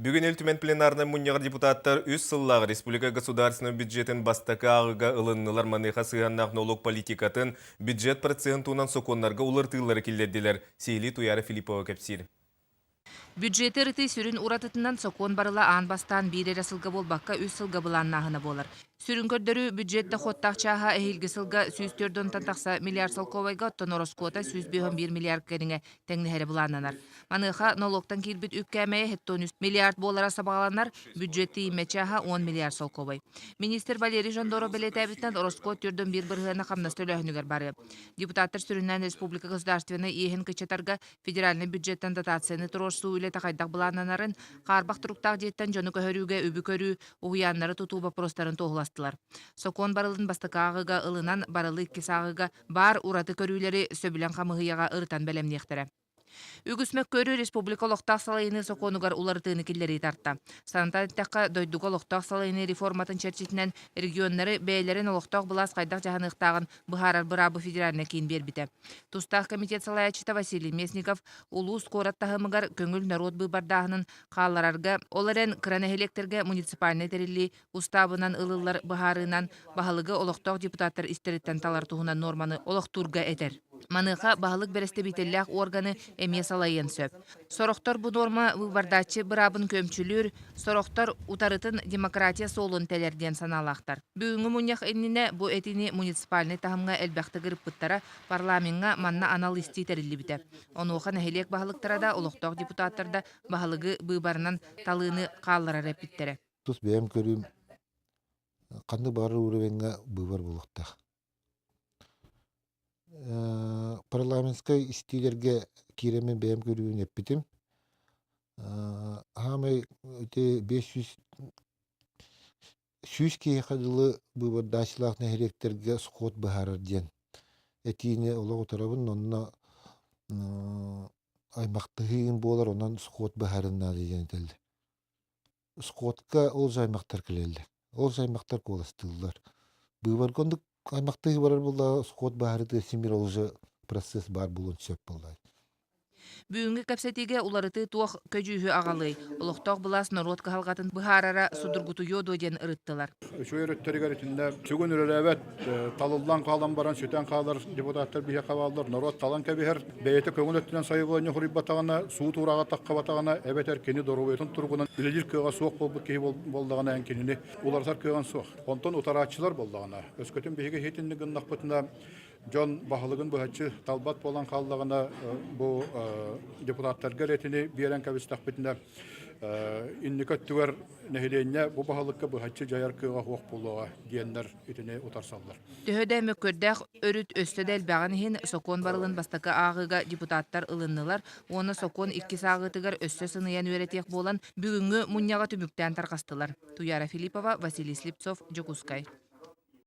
Бүгүн Ил Түмэн пленарнай мунньаҕар депутаттар үс сыллаах республика государственнай бюджетын бастакы ааҕыыга ылыннылар. Маныаха сыһыаннаах нолуок политикатын, бюджет процеһын туһунан сокуоннарга уларытыылары киллэрдилэр. Сиһилии Туяра Филиппова кэпсиир. Бюджеты ырытыы сүрүн уратытынан сокуон барыла аан бастаан биир эрэ сылга буолбакка үс сылга былааннааһына буолар. Сүрүн көрдөрүү бюджет дохуоттаах чааһа эһиилги сылга 104 тахса миллиард солкуобайга, оттон ороскуота 151 миллиард кэриҥэ тэҥнэһэрэ былааннанар. Маныаха нолуоктан киирбит үп кээмэйэ 73 миллиард буолара сабаҕаланар, бюджет тиийиммэт чааһа 10 миллиард солкуобай. Министр Валерий Жондоров бэлиэтээбитинэн, ороскуот 41 бырыһыана хамнас төлөөһүнүгэр барыа. Депутаттар сүрүннээн республика государственнай иэһин кыччатарга федеральнай бюджеттан дотацияны туруорсуу үлэтэ хайдах былааннанарын, хаарбах туруктаах дьиэттэн дьону көһөрүүгэ үбү көрүү, уһуйааннары тутуу боппуруостарын туоһуластылар. Сокуон барылын бастакы ааҕыыга ылынан, барылы иккис ааҕыыга баар ураты көрүүлэри сөбүлэҥ хамыыһыйаҕа ырытан бэлэмниэхтэрэ. Үгүс мөккүөрү республика олохтоох салайыныы сокуонугар уларытыыны киллэрии тарта. Санатан эттэххэ, дойдуга олохтоох салайыныы реформатын чэрчитинэн регионнары бэйэлэрин олохтоох былаас хайдах дьаһаныахтааҕын быһаарар быраабы федеральнай киин биэрбитэ. Тустаах комитет салайааччыта Василий Местников улуус куорат таһымыгар көҥүл норуот быыбардааһынын хаалларарга, ол эрэн кыра нэһилиэктэргэ муниципальнай тэриллии устаабынан ылыллар быһаарыынан баһылыгы олохтоох депутаттар истэриттэн талар туһунан нуорманы олохтуурга этэр. Маныаха баһылык бэрэстэбиитэллээх уорганы эмиэ салайыан сөп. Сорохтор бу нуорма быыбардааччы быраабын күөмчүлүүр, сорохтор утарытын демократия суолун тэлэр диэн санаалаахтар. Бүгүҥҥү мунньах иннинэ бу этиини муниципальнай таһымҥа элбэхтик ырыппыттара, парламеҥҥа манна анал истии тэриллибитэ. Онуоха нэһилиэк баһылыктара да, олохтоох депутаттар да баһылыгы быыбарынан талыыны хаалларар эппиттэрэ. Тус бэйэм көрүүм ханнык баҕарар уровеҥҥа быыбар буолуохтаах. Парламентскай истиилэргэ киирэммин бэйэм көрүүбүн эппитим. Аамай ити 500 сүүс киһиэхэ дылы быыбардааччылаах нэһилиэктэргэ сход быһаарар диэн этиини олох утарабын. Онно аймахтаһыы буолар, онон сход быһааран наада диэн этэллэр. Сходка ол же аймахтар кэлэллэр. Ол же аймахтар куоластыыллар. Быыбарга оннук аймахтыы барар буоллаҕа сход баһарытыа син ол же процесс баар буолуон сөп буоллаҕа. Бүгүҥҥү кэпсэтиигэ уларытыы туох көдьүүһү аҕалыай, олохтоох былаас норуот кыһалҕатын быһаарара судургутуйуо дуо диэн ырыттылар. Үчүгэй өрүттэригэр итиннэ сүгүн үлэлээбэт, талыллан хаалан баран сүтэн хаалар депутаттар биһиэхэ бааллар, норуот талан кэбиһэр, бэйэтэ көҥүл өттүнэн сайабылыанньа суруйбатаҕына, суут уурааҕа таххабатаҕына, эбэтэр кини доруобуйатын туругунан үлэлиир кыаҕа суох буолбут киһи буоллаҕына, эн кинини уларытар кыаҕын суох. Онтон утарааччылар буоллаҕына, өскөтүн биһиги иһитинник гыннахпытына, дьон баһылыгын быһаччы талбат буолан хааллаҕына, бу депутаттарга эрэтини биэрэн кэбистэхпитинэ, инники өттүгэр нэһилиэнньэ бу баһылыкка быһаччы дьайар кыаҕа суох буолуоҕа диэннэр итини утарсаллар. Төһө да мөккүөрдээх өрүт өссө да элбэҕин иһин, сокуон барылын бастакы ааҕыыга депутаттар ылыннылар уонна сокуон иккис ааҕыытыгар өссө сыныйан үөрэтиэх буолан, бүгүҥҥү мунньаҕы түмүктээн тарҕастылар. Туяра Филиппова, Василий Слепцов, Дьокуускай.